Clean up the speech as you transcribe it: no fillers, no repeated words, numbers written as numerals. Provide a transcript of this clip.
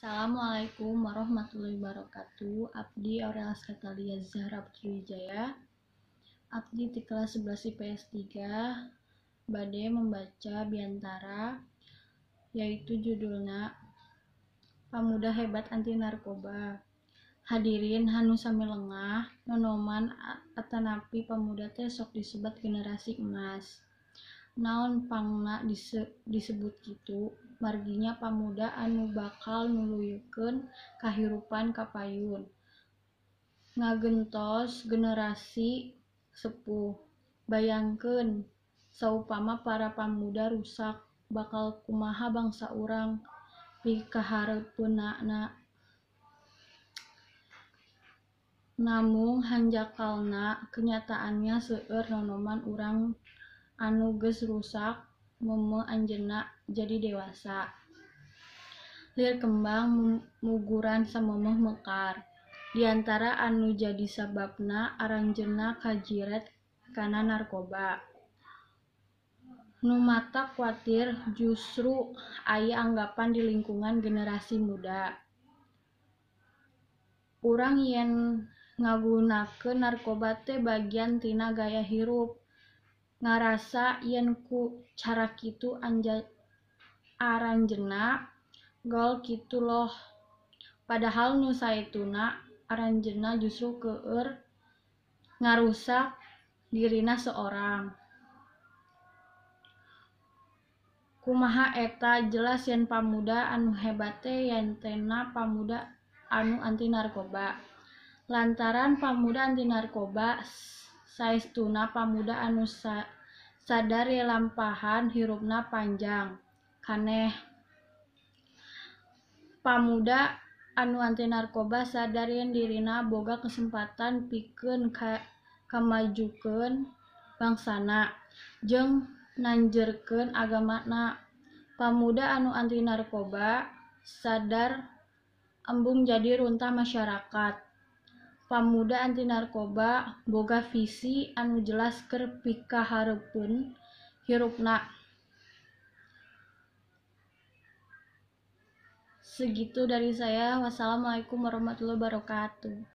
Assalamualaikum warahmatullahi wabarakatuh. Abdi Aurel Katalia Zahra Putri Wijaya. Abdi di kelas 11 IPS 3 bade membaca biantara, yaitu judulna Pamuda Hebat Anti Narkoba. Hadirin hanu sami lengah, nonoman atanapi pamuda teh sok disebat generasi emas. Naon pangna disebut kitu? Marginya pamuda anu bakal nuluykeun kahirupan kapayun, ngagentos generasi sepuh. Bayangkeun saupama para pamuda rusak, bakal kumaha bangsa urang pikahareupeunana. Namung hanjakalna kenyataannya seueur nonoman urang anu geus rusak momen anjeunna jadi dewasa. Lir kembang muguran samemeh mekar. Diantara anu jadi sababna aranjeunna kajiret kana narkoba. Nu matak kuatir justru aya anggapan di lingkungan generasi muda. Urang yen ngagunakeun narkoba teh bagian tina gaya hirup. Ngarasa yen ku cara kitu aranjeunna gaul kitu loh. Padahal nu saestuna aranjeunna justru keur ngarusak dirina sorangan. Kumaha eta jelas yen pamuda anu hebat teh yentena pamuda anu anti narkoba. Lantaran pamuda anti narkoba saestuna pamuda anu sadar lalampahan hirupna panjang kaneh. Pamuda anu anti narkoba sadar yen dirina boga kesempatan pikeun kamajukeun bangsana jeung nanjerkeun agamana. Pamuda anu anti narkoba sadar embung jadi runtah masyarakat. Pamuda anti narkoba boga visi anu jelas keur pikahareupeun hirupna. Segitu dari saya. Wassalamualaikum warahmatullahi wabarakatuh.